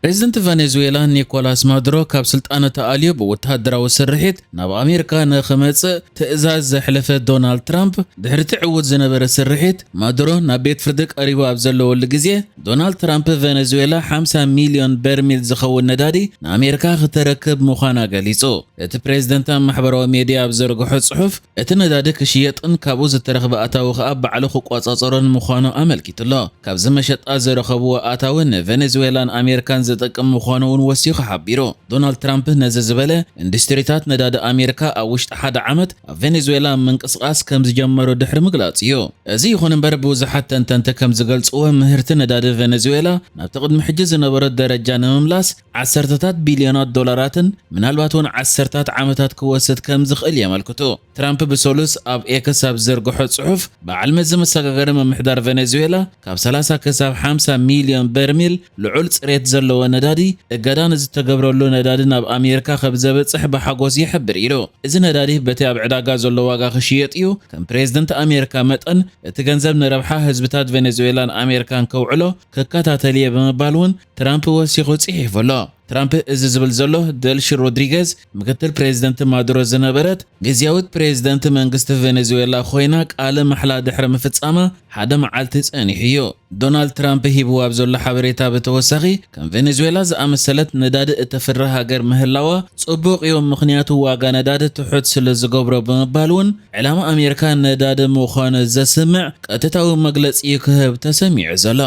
ፕሬዚደንት ቨኔዙዌላ ኒኮላስ ማዱሮ ካብ ስልጣኑ ተኣልዩ ብወተሃደራዊ ስርሒት ናብ ኣሜሪካ ንኽመጽእ ትእዛዝ ዘሕለፈ ዶናልድ ትራምፕ፣ ድሕሪ እቲ ዕዉት ዝነበረ ስርሒት ማዱሮ ናብ ቤት ፍርዲ ቀሪቡ ኣብ ዘለወሉ ግዜ፣ ዶናልድ ትራምፕ ቨኔዙዌላ ሓምሳ ሚልዮን በርሚል ዝኸውን ነዳዲ ንኣሜሪካ ክተረክብ ምዃና ገሊጹ። እቲ ፕሬዚደንት ኣብ ማሕበራዊ ሜድያ ኣብ ዘርግሖ ጽሑፍ፣ እቲ ነዳዲ ክሽየጥን ካብኡ ዝተረኽበ ኣታዊ ከኣ ባዕሉ ክቆጻጸሮን ምዃኑ ኣመልኪቱ'ሎ። ካብዚ መሸጣ ዝረኸብዎ ኣታዊ ንቨኔዙዌላን ኣሜሪካን ዝጠቅም ምዃኑ እውን ወሲኹ ሓቢሩ። ዶናልድ ትራምፕ ነዚ ዝበለ፣ ኢንዱስትሪታት ነዳዲ ኣሜሪካ ኣብ ውሽጢ ሓደ ዓመት ኣብ ቬኔዙዌላ ምንቅስቓስ ከም ዝጀመሩ ድሕሪ ምግላጽ እዩ። እዚ ይኹን እምበር፣ ብዙሓት ተንተንቲ ከም ዝገልጽዎ፣ ምህርቲ ነዳዲ ቬኔዙዌላ ናብቲ ቅድሚ ሕጂ ዝነበሮ ደረጃ ንምምላስ ዓሰርተታት ቢልዮናት ዶላራትን ምናልባት እውን ዓሰርታት ዓመታት ክወስድ ከም ዝኽእል የመልክቱ። ትራምፕ ብሰሉስ ኣብ ኤክስ ኣብ ዘርግሖ ጽሑፍ፣ በዓል መዚ መሰጋገሪ ምምሕዳር ቬኔዙዌላ ካብ ሰላሳ ክሳብ ሓምሳ ሚልዮን በርሚል ልዑል ጽሬት ዘለዎ ነዳዲ እገዳ ንዝተገብረሉ ነዳዲ ናብ ኣሜሪካ ከም ዘብጽሕ ብሓጎስ ይሕብር ኢሉ። እዚ ነዳዲ በቲ ኣብ ዕዳጋ ዘሎ ዋጋ ክሽየጥ እዩ። ከም ፕሬዝደንት ኣሜሪካ መጠን፣ እቲ ገንዘብ ንረብሓ ህዝብታት ቬኔዙዌላን ኣሜሪካን ከውዕሎ ክከታተል እየ ብምባል እውን ትራምፕ ወሲኹ ጽሒፉ ኣሎ። ትራምፕ እዚ ዝብል ዘሎ፣ ደልሺ ሮድሪገዝ፣ ምክትል ፕሬዚደንት ማዱሮ ዝነበረት ግዝያዊት ፕሬዚደንት መንግስቲ ቬኔዙዌላ ኮይና ቃለ ማሕላ ድሕሪ ምፍጻማ ሓደ መዓልቲ ጸኒሑ እዩ። ዶናልድ ትራምፕ ሂብዎ ኣብ ዘሎ ሓበሬታ ብተወሳኺ፣ ከም ቬኔዙዌላ ዝኣመሰለት ነዳዲ እተፍሪ ሃገር ምህላዋ ጽቡቕ እዩ፣ ምኽንያቱ ዋጋ ነዳዲ ትሑት ስለ ዝገብሮ ብምባል እውን፣ ዕላማ ኣሜሪካ ነዳዲ ምዃኑ ዘስምዕ ቀጥታዊ መግለጺ ክህብ ተሰሚዑ ዘሎ።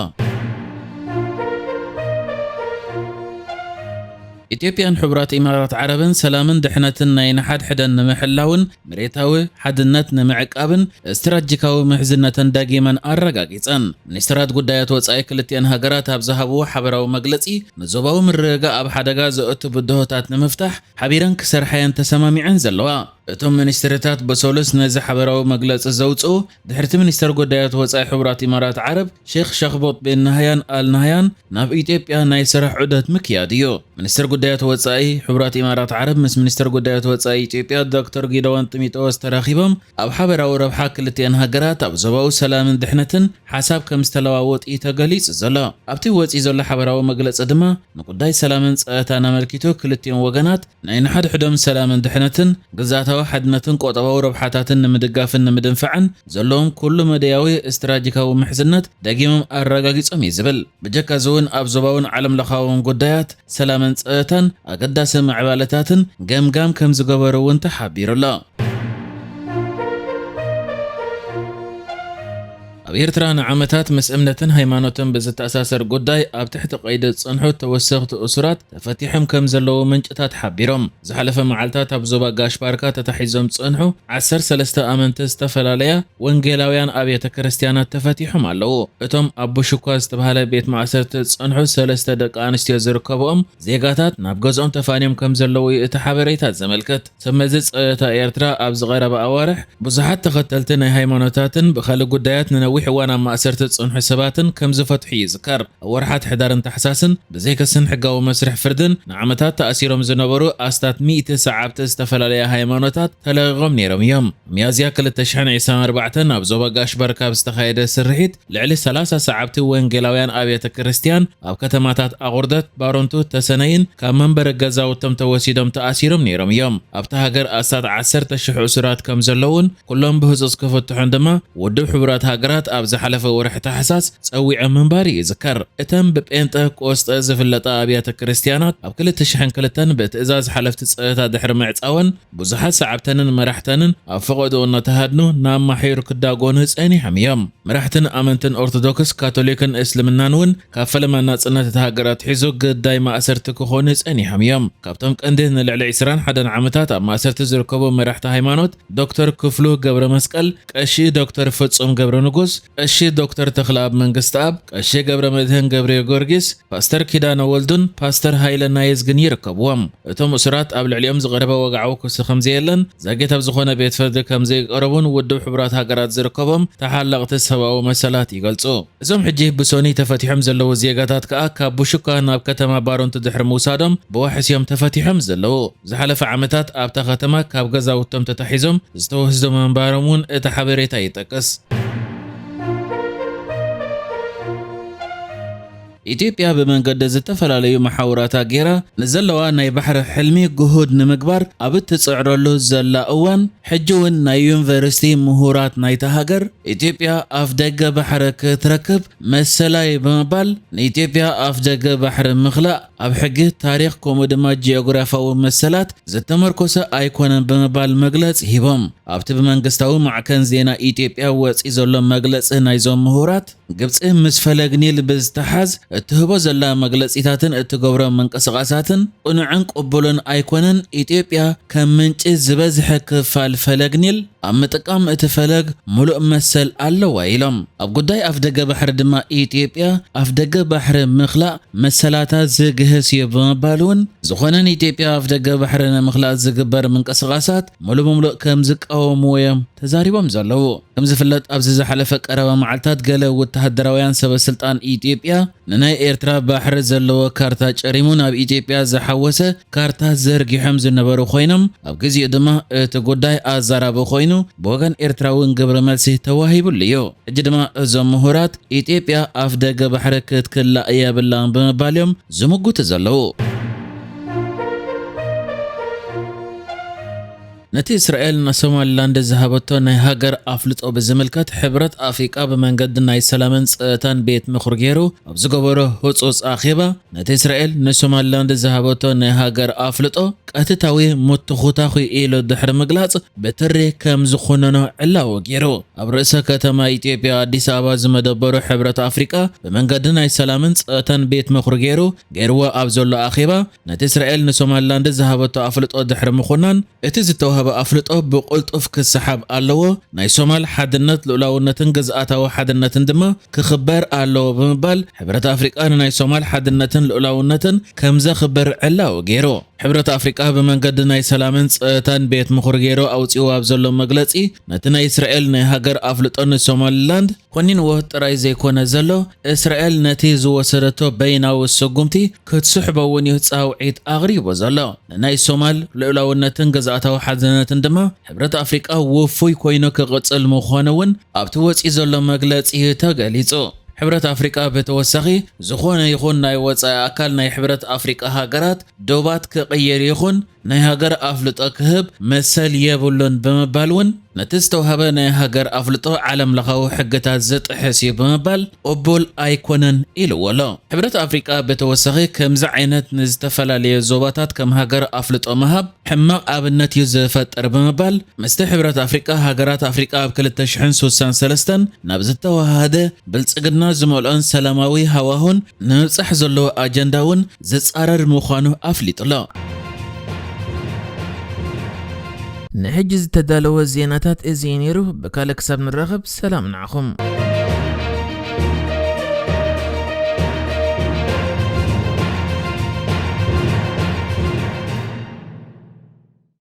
ኢትዮጵያን ሕቡራት ኢማራት ዓረብን ሰላምን ድሕነትን ናይ ንሓድሕደን ንምሕላውን መሬታዊ ሓድነት ንምዕቃብን ስትራቴጂካዊ ምሕዝነተን ደጊመን ኣረጋጊጸን። ሚኒስትራት ጉዳያት ወጻኢ ክልቲኣን ሃገራት ኣብ ዝሃብዎ ሓበራዊ መግለጺ፣ ንዞባዊ ምርግጋእ ኣብ ሓደጋ ዘእቱ ብድሆታት ንምፍታሕ ሓቢረን ክሰርሓ እየን ተሰማሚዐን ዘለዋ። እቶም ሚኒስትርታት ብሰሉስ ነዚ ሓበራዊ መግለጺ ዘውጽኡ፣ ድሕርቲ ሚኒስተር ጉዳያት ወጻኢ ሕቡራት ኢማራት ዓረብ ሼኽ ሸኽቦጥ ቢን ናህያን ኣል ናህያን ናብ ኢትዮጵያ ናይ ስራሕ ዑደት ምክያድ እዩ። ሚኒስተር ጉዳያት ወጻኢ ሕቡራት ኢማራት ዓረብ ምስ ሚኒስተር ጉዳያት ወጻኢ ኢትዮጵያ ዶክተር ጊደዎን ጢሞቴዎስ ተራኺቦም ኣብ ሓበራዊ ረብሓ ክልቲኣን ሃገራት፣ ኣብ ዞባዊ ሰላምን ድሕነትን ሓሳብ ከም ዝተለዋወጡ እዩ ተገሊጹ ዘሎ። ኣብቲ ወጺኡ ዘሎ ሓበራዊ መግለጺ ድማ፣ ንጉዳይ ሰላምን ጸጥታን ኣመልኪቱ ክልቲኦም ወገናት ናይ ንሓድሕዶም ሰላምን ድሕነትን፣ ግዝኣታዊ ሓድነትን ቁጠባዊ ረብሓታትን ንምድጋፍን ንምድንፋዕን ዘለዎም ኩሉ መደያዊ ስትራቴጂካዊ ምሕዝነት ደጊሞም ኣረጋጊጾም እዩ ዝብል። ብጀካ እዚ እውን ኣብ ዞባውን ዓለም ለኻውን ጉዳያት ሰላምን ጸጥታን ኣገዳሲ ምዕባለታትን ገምጋም ከም ዝገበሩ እውን ተሓቢሩ ኣሎ። ኣብ ኤርትራ ንዓመታት ምስ እምነትን ሃይማኖትን ብዝተኣሳሰር ጉዳይ ኣብ ትሕቲ ቀይዲ ዝጸንሑ ተወሰኽቲ እሱራት ተፈቲሖም ከም ዘለዉ ምንጭታት ሓቢሮም። ዝሓለፈ መዓልታት ኣብ ዞባ ጋሽ ባርካ ተታሒዞም ዝጸንሑ ዓሰርተ ሰለስተ ኣመንቲ ዝተፈላለያ ወንጌላውያን ኣብያተ ክርስትያናት ተፈቲሖም ኣለዉ። እቶም ኣብ ቡሽኳ ዝተባህለ ቤት ማእሰርቲ ዝጸንሑ ሰለስተ ደቂ ኣንስትዮ ዝርከብኦም ዜጋታት ናብ ገዝኦም ተፋንዮም ከም ዘለዉ እዩ እቲ ሓበሬታ ዘመልክት። ሰብ መዚ ጸጥታ ኤርትራ ኣብዚ ቀረባ ኣዋርሕ ብዙሓት ተኸተልቲ ናይ ሃይማኖታትን ብኻልእ ጉዳያት ንነዊሕ እዋን ኣብ ማእሰርቲ ዝጸንሑ ሰባትን ከም ዝፈትሑ ይዝከር። ኣብ ወርሓት ሕዳርን ታሕሳስን ብዘይክስን ሕጋዊ መስርሕ ፍርድን ንዓመታት ተኣሲሮም ዝነበሩ ኣስታት ሚእቲ ሰዓብቲ ዝተፈላለያ ሃይማኖታት ተለቒቖም ነይሮም እዮም። ሚያዝያ ክልተ ሽሕን ዕስራን ኣርባዕተን ኣብ ዞባ ጋሽ ባርካ ኣብ ዝተኻየደ ስርሒት ልዕሊ ሰላሳ ሰዓብቲ ወንጌላውያን ኣብያተ ክርስትያን ኣብ ከተማታት ኣቑርደት፣ ባሮንቱ፣ ተሰነይን ካብ መንበሪ ገዛውቶም ተወሲዶም ተኣሲሮም ነይሮም እዮም። ኣብታ ሃገር ኣስታት ዓሰርተ ሽሕ እሱራት ከም ዘለውን ኩሎም ብህጹጽ ክፍትሑን ድማ ውድብ ሕቡራት ሃገራት ኣብ ዝሓለፈ ወርሒ ታሕሳስ ጸዊዖም ምንባሩ ይዝከር። እተን ብጴንጠ ቆስጠ ዝፍለጣ ኣብያተ ክርስትያናት ኣብ ክልተ ሽሕን ክልተን ብትእዛዝ ሓለፍቲ ጸጥታ ድሕሪ ምዕጻወን ብዙሓት ሰዓብተንን መራሕተንን ኣብ ፈቐድኡ እናተሃድኑ ናብ ማሕዩር ክዳጎኑ ጸኒሖም እዮም። መራሕትን ኣመንትን ኦርቶዶክስ፣ ካቶሊክን እስልምናን እውን ካብ ፈለማ ናጽነት እታ ሃገር ኣትሒዙ ግዳይ ማእሰርቲ ክኾኑ ጸኒሖም እዮም። ካብቶም ቀንዲ ንልዕሊ ዕስራን ሓደን ዓመታት ኣብ ማእሰርቲ ዝርከቡ መራሕቲ ሃይማኖት ዶክተር ክፍሉ ገብረ መስቀል፣ ቀሺ ዶክተር ፍጹም ገብረ ንጉስ፣ ቀሺ ዶክተር ተኽለኣብ መንግስተኣብ፣ ቀሺ ገብረ መድህን ገብረ ጊዮርጊስ፣ ፓስተር ኪዳነ ወልዱን ፓስተር ሃይለ ናየዝግን ይርከብዎም። እቶም እሱራት ኣብ ልዕሊኦም ዝቐረበ ወግዓዊ ክሲ ከም ዘየለን፣ ዛጌት ኣብ ዝኾነ ቤት ፍርዲ ከም ዘይቀረቡን ውድብ ሕቡራት ሃገራት ዝርከቦም ተሓለቕቲ ሰብኣዊ መሰላት ይገልጹ። እዞም ሕጂ ብሶኒ ተፈቲሖም ዘለዉ ዜጋታት ከኣ ካብ ቡሹካ ናብ ከተማ ባሮንቱ ድሕሪ ምውሳዶም ብዋሕስ እዮም ተፈቲሖም ዘለዉ። ዝሓለፈ ዓመታት ኣብታ ከተማ ካብ ገዛውቶም ተታሒዞም ዝተወስዱ ምንባሮም እውን እቲ ሓበሬታ ይጠቅስ። ኢትዮጵያ ብመንገዲ ዝተፈላለዩ መሓውራታ ገይራ ንዘለዋ ናይ ባሕሪ ሕልሚ ግሁድ ንምግባር ኣብ እትጽዕረሉ ዘላ እዋን፣ ሕጂ እውን ናይ ዩኒቨርሲቲ ምሁራት ናይታ ሃገር፣ ኢትዮጵያ ኣፍ ደገ ባሕሪ ክትረክብ መሰላ'ዩ ብምባል፣ ንኢትዮጵያ ኣፍ ደገ ባሕሪ ምኽላእ ኣብ ሕጊ፣ ታሪኽ፣ ከምኡ ድማ ጂኦግራፋዊ መሰላት ዝተመርኮሰ ኣይኮነን ብምባል መግለጺ ሂቦም። ኣብቲ ብመንግስታዊ ማዕከን ዜና ኢትዮጵያ ወጺኡ ዘሎ መግለጺ ናይዞም ምሁራት፣ ግብጺ ምስ ፈለግ ኒል ብዝተሓዝ እትህቦ ዘላ መግለጺታትን እትገብሮ ምንቅስቓሳትን ቅኑዕን ቅቡልን ኣይኮነን። ኢትዮጵያ ከም ምንጪ ዝበዝሐ ክፋል ፈለግ ኒል ኣብ ምጥቃም እቲ ፈለግ ምሉእ መሰል ኣለዋ ኢሎም። ኣብ ጉዳይ ኣፍ ደገ ባሕሪ ድማ ኢትዮጵያ ኣፍ ደገ ባሕሪ ምኽላእ መሰላታ ዝግህስ እዩ ብምባል እውን፣ ዝኾነ ንኢትዮጵያ ኣፍ ደገ ባሕሪ ንምኽላእ ዝግበር ምንቅስቓሳት ሙሉ ብምሉእ ከም ዝቃወምዎ እዮም ተዛሪቦም ዘለዉ። ከም ዝፍለጥ፣ ኣብዚ ዝሓለፈ ቀረባ መዓልታት ገለ ወተሃደራውያን ሰበ ስልጣን ኢትዮጵያ ንናይ ኤርትራ ባሕሪ ዘለዎ ካርታ ጨሪሙ ናብ ኢትዮጵያ ዝሓወሰ ካርታ ዘርጊሖም ዝነበሩ ኮይኖም፣ ኣብ ግዜኡ ድማ እቲ ጉዳይ ኣዛራቢ ኮይኑ፣ ብወገን ኤርትራ እውን ግብረ መልሲ ተዋሂቡሉ እዩ። ሕጂ ድማ እዞም ምሁራት፣ ኢትዮጵያ ኣፍ ደገ ባሕሪ ክትክላእ የብላን ብምባል እዮም ዝምጉቱ ዘለዉ። ነቲ እስራኤል ንሶማሊላንድ ዝሃበቶ ናይ ሃገር ኣፍልጦ ብዝምልከት፣ ሕብረት ኣፍሪቃ ብመንገዲ ናይ ሰላምን ጸጥታን ቤት ምኽሪ ገይሩ ኣብ ዝገበሮ ህጹጽ ኣኼባ፣ ነቲ እስራኤል ንሶማሊላንድ ዝሃበቶ ናይ ሃገር ኣፍልጦ ቀጥታዊ ምትኹታኹ ኢሉ ድሕሪ ምግላጽ፣ ብትሪ ከም ዝኾነኖ ዕላዊ ገይሩ። ኣብ ርእሰ ከተማ ኢትዮጵያ ኣዲስ ኣበባ ዝመደበሩ ሕብረት ኣፍሪቃ ብመንገዲ ናይ ሰላምን ጸጥታን ቤት ምኽሪ ገይሩ ገይርዎ ኣብ ዘሎ ኣኼባ፣ ነቲ እስራኤል ንሶማሊላንድ ዝሃበቶ ኣፍልጦ ድሕሪ ምኹናን፣ እቲ ዝተዋህበ ኣፍልጦ ብቕልጡፍ ክሰሓብ ኣለዎ፣ ናይ ሶማል ሓድነት፣ ልኡላውነትን ግዝኣታዊ ሓድነትን ድማ ክኽበር ኣለዎ ብምባል፣ ሕብረት ኣፍሪቃ ንናይ ሶማል ሓድነትን ልኡላውነትን ከም ዘኽብር ዕላዊ ገይሩ። ሕብረት ኣፍሪቃ ብመንገዲ ናይ ሰላምን ጸጥታን ቤት ምኽሪ ገይሩ ኣውጺኡ ኣብ ዘሎ መግለጺ፣ ነቲ ናይ እስራኤል ናይ ሃገር ኣፍልጦ ንሶማሊላንድ ኮኒንዎ ጥራይ ዘይኮነ ዘሎ፣ እስራኤል ነቲ ዝወሰደቶ በይናዊ ስጉምቲ ክትስሕቦ እውን እዩ ጻውዒት ኣቕሪቡ ዘሎ። ንናይ ሶማል ልኡላውነትን ግዝኣታዊ ሓድነትን ድማ ሕብረት ኣፍሪቃ ውፉይ ኮይኑ ክቕጽል ምዃኑ እውን ኣብቲ ወጺኡ ዘሎ መግለጺ ተገሊጹ። ሕብረት ኣፍሪቃ ብተወሳኺ፣ ዝኾነ ይኹን ናይ ወጻኢ ኣካል ናይ ሕብረት ኣፍሪቃ ሃገራት ዶባት ክቕይር ይኹን ናይ ሃገር ኣፍልጦ ክህብ መሰል የብሉን ብምባል እውን፣ ነቲ ዝተዋህበ ናይ ሃገር ኣፍልጦ ዓለም ለኻዊ ሕግታት ዝጥሕስ እዩ ብምባል ቅቡል ኣይኮነን ኢልዎ ኣሎ። ሕብረት ኣፍሪቃ ብተወሳኺ፣ ከምዚ ዓይነት ንዝተፈላለየ ዞባታት ከም ሃገር ኣፍልጦ ምሃብ ሕማቕ ኣብነት እዩ ዝፈጥር ብምባል፣ ምስቲ ሕብረት ኣፍሪቃ፣ ሃገራት ኣፍሪቃ ኣብ ክልተ ሽሕን ሱሳን ሰለስተን ናብ ዝተዋሃደ ብልጽግና ዝመልኦን ሰላማዊ ሃዋሁን ንምብጻሕ ዘለዎ ኣጀንዳ እውን ዝጻረር ምዃኑ ኣፍሊጡ ኣሎ። ንሕጂ ዝተዳለወ ዜናታት እዚ እዩ ነይሩ። ብካልእ ክሳብ ንራኸብ፣ ሰላም ንዓኹም።